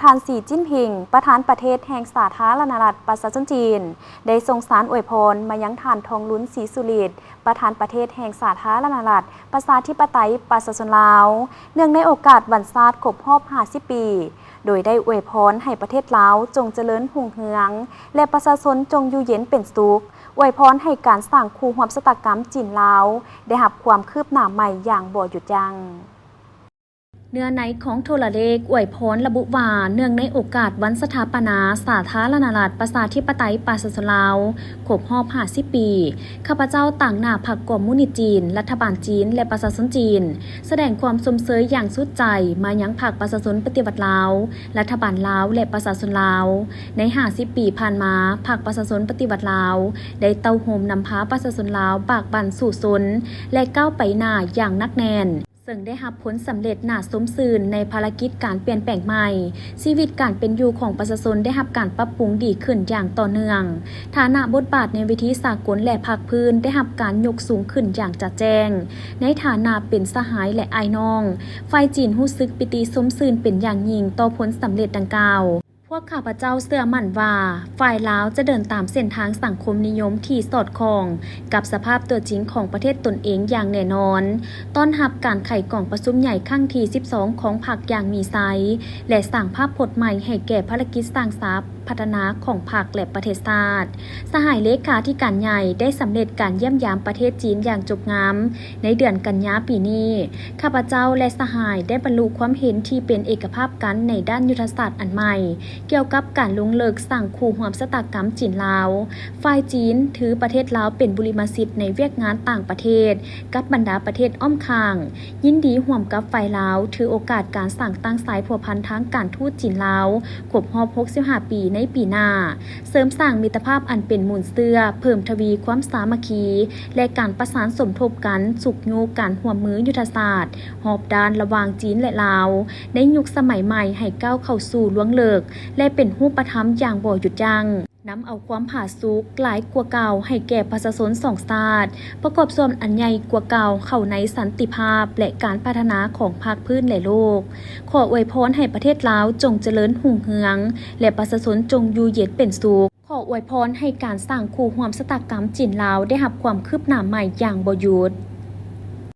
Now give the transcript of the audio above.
ທ່ານ ສີ ຈິ້ນຜິງ ປະທານປະເທດແຫ່ງສາທາລະນະລັດປະຊາຊົນຈີນ ໄດ້ສົ່ງສານອວຍພອນມາຍັງທ່ານ ທອງລຸນ ສີສຸລິດ ປະທານປະເທດແຫ່ງສາທາລະນະລັດປະຊາທິປະໄຕປະຊາຊົນລາວ ເນື່ອງໃນໂອກາດວັນຊາດຄົບຮອບຫ້າສິບປີ, ໂດຍໄດ້ອວຍພອນໃຫ້ປະເທດລາວຈົ່ງຈະເລີນຮຸ່ງເຮືອງ ແລະ ປະຊາຊົນຈົ່ງຢູ່ເຢັນເປັນສຸກ, ອວຍພອນໃຫ້ການສ້າງຄູ່ຮ່ວມຊະຕາກຳຈີນ-ລາວ ໄດ້ຮັບຄວາມຄືບໜ້າໃໝ່ຢ່າງບໍ່ຢຸດຢັ້ງ. ເນື້ອໃນຂອງໂທລະເລກອວຍພອນລະບຸວ່າ, ເນື່ອງໃນໂອກາດວັນສະຖາປະນາສາທາລະນະລັດປະຊາທິປະໄຕປະຊາຊົນລາວ ຄົບຮອບຫ້າສິບປີ, ຂ້າພະເຈົ້າຕາງໜ້າພັກຄອມມູນິດຈີນ, ລັດຖະບານຈີນ ແລະ ປະຊາຊົນຈີນ ສະແດງຄວາມຊົມເຊີຍຢ່າງສຸດໃຈມາຍັງພັກປະຊາຊົນປະຕິວັດລາວ, ລັດຖະບານລາວ ແລະ ປະຊາຊົນລາວ. ໃນຫ້າສິບປີຜ່ານມາ, ພັກປະຊາຊົນປະຕິວັດລາວ ໄດ້ເຕົ້າໂຮມນຳພາປະຊາຊົນລາວບາກບັ່ນສູ້ຊົນ ແລະ ກ້າວໄປໜ້າຢ່າງໜັກແໜ້ນ. ເຊິ່ງໄດ້ຮັບຜົນສຳເລັດໜ້າຊົມຊື່ນໃນພາລະກິດການປ່ຽນແປງໃໝ່. ຊີວິດການເປັນຢູ່ຂອງປະຊາຊົນໄດ້ຮັບການປັບປຸງດີຂຶ້ນຢ່າງຕໍ່ເນື່ອງ. ຖານະບົດບາດໃນເວທີສາກົນ ແລະ ພາກພື້ນໄດ້ຮັບການຍົກສູງຂຶ້ນຢ່າງຈະແຈ້ງ ໃນຖານະເປັນສະຫາຍ ແລະ ອ້າຍນ້ອງ. ຝ່າຍຈີນຮູ້ສຶກປີຕິຊົມຊື່ນເປັນຢ່າງຍິ່ງຕໍ່ຜົນສຳເລັດດັ່ງກ່າວ. ພວກຂ້າພະເຈົ້າເຊື່ອໝັ້ນວ່າ ຝ່າຍລາວຈະເດີນຕາມເສັ້ນທາງສັງຄົມນິຍົມທີ່ສອດຄ່ອງກັບສະພາບຕົວຈິງຂອງປະເທດຕົນເອງຢ່າງແນ່ນອນ, ຕ້ອນຮັບການໄຂກອງປະຊຸມໃຫຍ່ຄັ້ງທີສິບສອງຂອງພັກຢ່າງມີໄຊ ແລະ ສ້າງພາບພົດໃໝ່ໃຫ້ແກ່ພາລະກິດສ້າງສາພັດທະນາຂອງພັກ ແລະ ປະເທດຊາດ. ສະຫາຍເລຂາທິການໃຫຍ່ໄດ້ສຳເລັດການຢ້ຽມຢາມປະເທດຈີນຢ່າງຈົບງາມໃນເດືອນກັນຍາປີນີ້. ຂ້າພະເຈົ້າ ແລະ ສະຫາຍໄດ້ບັນລຸຄວາມເຫັນທີ່ເປັນເອກະພາບກັນໃນດ້ານຍຸດທະສາດອັນໃໝ່ ກ່ຽວກັບການລົງເລິກສ້າງຄູ່ຮ່ວມຊະຕາກຳຈີນ-ລາວ. ຝ່າຍຈີນຖືປະເທດລາວເປັນບຸລິມະສິດໃນວຽກງານຕ່າງປະເທດກັບບັນດາປະເທດອ້ອມຂ້າງ, ຍິນດີຮ່ວມກັບຝ່າຍລາວຖືໂອກາດການສ້າງຕັ້ງສາຍພົວພັນທາງການທູດຈີນ-ລາວ ຄົບຮອບຫົກສິບຫ້າປີໃນປີໜ້າ, ເສີມສ້າງມິດຕະພາບອັນເປັນມູນເຊື້ອ, ເພີ່ມທະວີຄວາມສາມັກຄີ ແລະ ການປະສານສົມທົບກັນ, ຊຸກຍູ້ການຮ່ວມມືຍຸດທະສາດຮອບດ້ານລະຫວ່າງຈີນ ແລະ ລາວ ໃນຍຸກສະໄໝໃໝ່ໃຫ້ກ້າວເຂົ້າສູ່ລວງເລິກ ແລະ ເປັນຮູບປະທຳຢ່າງບໍ່ຢຸດຢັ້ງ, ນຳເອົາຄວາມຜາສຸກຫຼາຍກວ່າເກົ່າໃຫ້ແກ່ປະຊາຊົນສອງຊາດ, ປະກອບສ່ວນອັນໃຫຍ່ກວ່າເກົ່າເຂົ້າໃນສັນຕິພາບ ແລະ ການພັດທະນາຂອງພາກພື້ນ ແລະ ໂລກ. ຂໍອວຍພອນໃຫ້ປະເທດລາວຈົ່ງຈະເລີນຮຸ່ງເຮືອງ ແລະ ປະຊາຊົນຈົ່ງຢູ່ເຢັນເປັນສຸກ. ຂໍອວຍພອນໃຫ້ການສ້າງຄູ່ຮ່ວມຊະຕາກຳຈີນ-ລາວໄດ້ຮັບຄວາມຄືບໜ້າໃໝ່ຢ່າງບໍ່ຢຸດ.